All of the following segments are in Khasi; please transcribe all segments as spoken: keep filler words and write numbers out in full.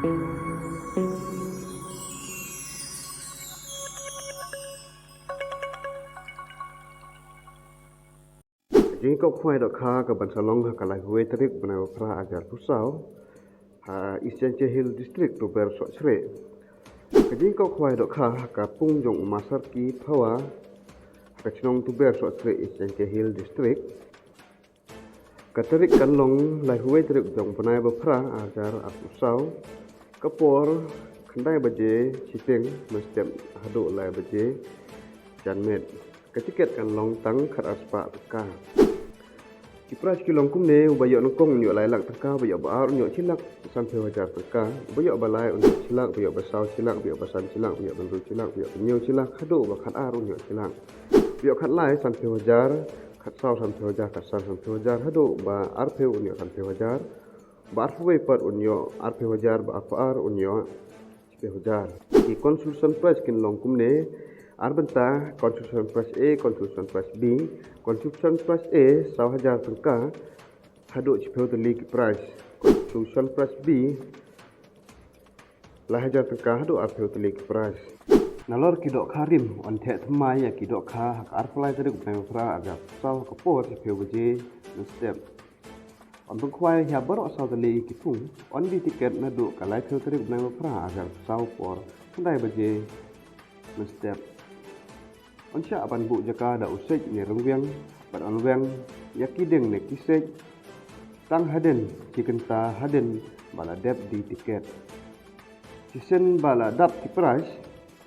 Ka jingkob khwai dohkha ka ban sa long ha ka laiphew wei tarik bnai ba phra arhajar arphew saw ha East Jaintia Hills District, Tuber Sohsrieh. Ka jingkob khwai dohkha ha ka pung jong u Masarki Phawa ha ka chnong Tuber Sohsrieh, East Jaintia Hills District. Ka tarik kan long laiphew wei tarik jong bnai ba phra arhajar arphew saw. Ka por khyndai baje shiteng mynstep haduh lai baje janmiet. Ka tiket kan long tang khat ar spah tyngka. Ki prize ki long kumne: uba ïoh nyngkong un ïoh lai lak tyngka, uba ïoh ba ar un ïoh shi lak sanphew hajar tyngka, uba ïoh ba lai un ïoh shi lak, uba ïoh ba saw shi lak, uba ïoh ba san shi lak, uba ïoh ba hynriew shi lak, uba ïoh ba hynñiew shi lak, haduh ba khat ar un ïoh shi lak. Uba ïoh khat lai sanphew hajar, khat saw sanphew hajar, khat san sanphew hajar, haduh ba arphew un ïoh sanphew hajar, ba arphew wei pat un ïoh arphew hajar, ba arphew ar un ïoh shiphew hajar. Ki consolation prize kin long kumne: ar bynta: consolation prize A, consolation prize B. Consolation prize A saw hajar tyngka haduh shiphew tylli ki prize. Consolation prize B lai hajar tyngka haduh arphew tylli ki prize. Nalor ki dohkha rim yn theh thymmai ïa ki dohkha ha ka arphew lai tarik bnai ba phra arhajar arphew saw ha ka por shiphew baje mynstep. Yn pyngkhwai ïa baroh saw tylli ki pung. Yn die tiket naduh ka laiphew tarik bnai ba phra arhajar arphew saw por khyndai baje mynstep. Yn shah ban buh jaka da u siej ne ryngwiang bad yn weng ïa ki dieng ne ki siej tang hadien ki kynta hadien ba la dep die tiket. Shisien ba la dap ki prize,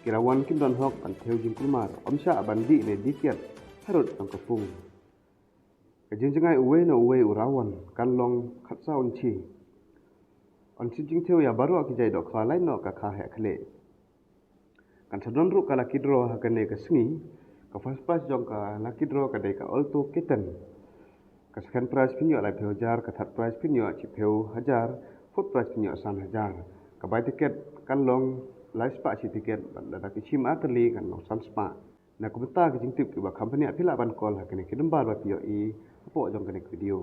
ki la wan kim don hok ban thew jingkulmar. Ym shah ban dih ne die tiket harud tang ka pung. Ka jingjngai uwei na uwei u rawon kan long khatsaw inchi. Yn shu jingthew ïa baroh ki jait dohkha lait noh ka kha heh khlieh. Kan sa don ruh ka lucky draw ha kane ka sngi. Ka first prize jong ka lucky draw ka dei ka Alto K ten. Ka second prize phin ïoh laiphew hajar, ka third prize phin ïoh shiphew hajar, fourth prize phin ïoh san hajar. Ka bai tiket kan long lai spah shi tiket bad lada phi shim ar tylli kan long san spah. Na ka bynta ki jingtip kiba kham bniah phi lah ban call ha kine ki number ba phi ïohi hapoh jong kane ka video.